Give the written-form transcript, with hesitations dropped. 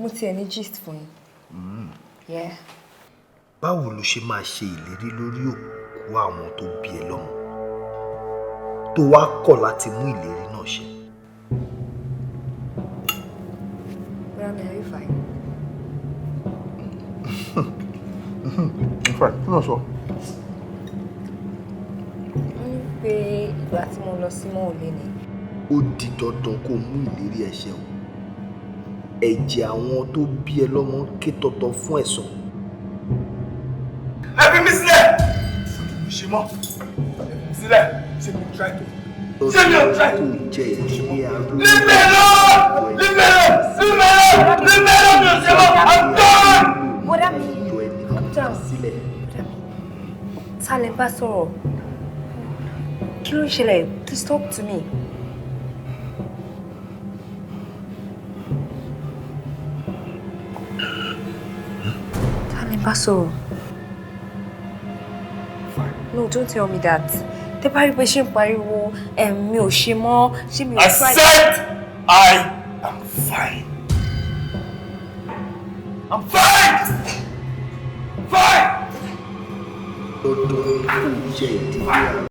Mo tiẹ̀ ní gist fún yín. Yeah. Báwo ló ṣe máa ṣe ìlérí lórí òkú àwọn tó bí ẹ lọ́mọ tó wá kọ̀ láti mú ìlérí náà ṣẹ? Bọ́dà mi, are you fine? In fact, kí ló sọ? Wọ́n ní pé ìgbà tí mo lọ sí mọ́ òlé ni. Ó di dandan kó mú ìlérí ẹ ṣẹ o. Ẹ̀jẹ̀ àwọn tó bí ẹ lọ́mọ ké tọ̀tọ̀ fún ẹ̀san. Ẹ fi mí sílẹ̀! Mi ṣe mọ́. Ẹ fi mí sílẹ̀. Ṣé mi ò try to? Ṣé mi ò try to? Jẹ ìdílé arúgbó. Leave me alone! Leave me alone! Leave me alone! Leave me alone! Mi ò ṣe mọ́! I'm done! Bọ́dà mi, calm down. Bọ́dà mi, ta lẹ bá sọ̀rọ̀? Kí ló ń ṣẹlẹ̀? Please talk to me. Ta lẹ bá sọ̀rọ̀? No, don't tell me that. Tẹ́ bá rí pé ṣé ń pariwo, mi ò ṣe mọ́, ṣé mi ò I try. said I am fine. I'm fine! Fine! Dandan ni kó jẹ ìdílé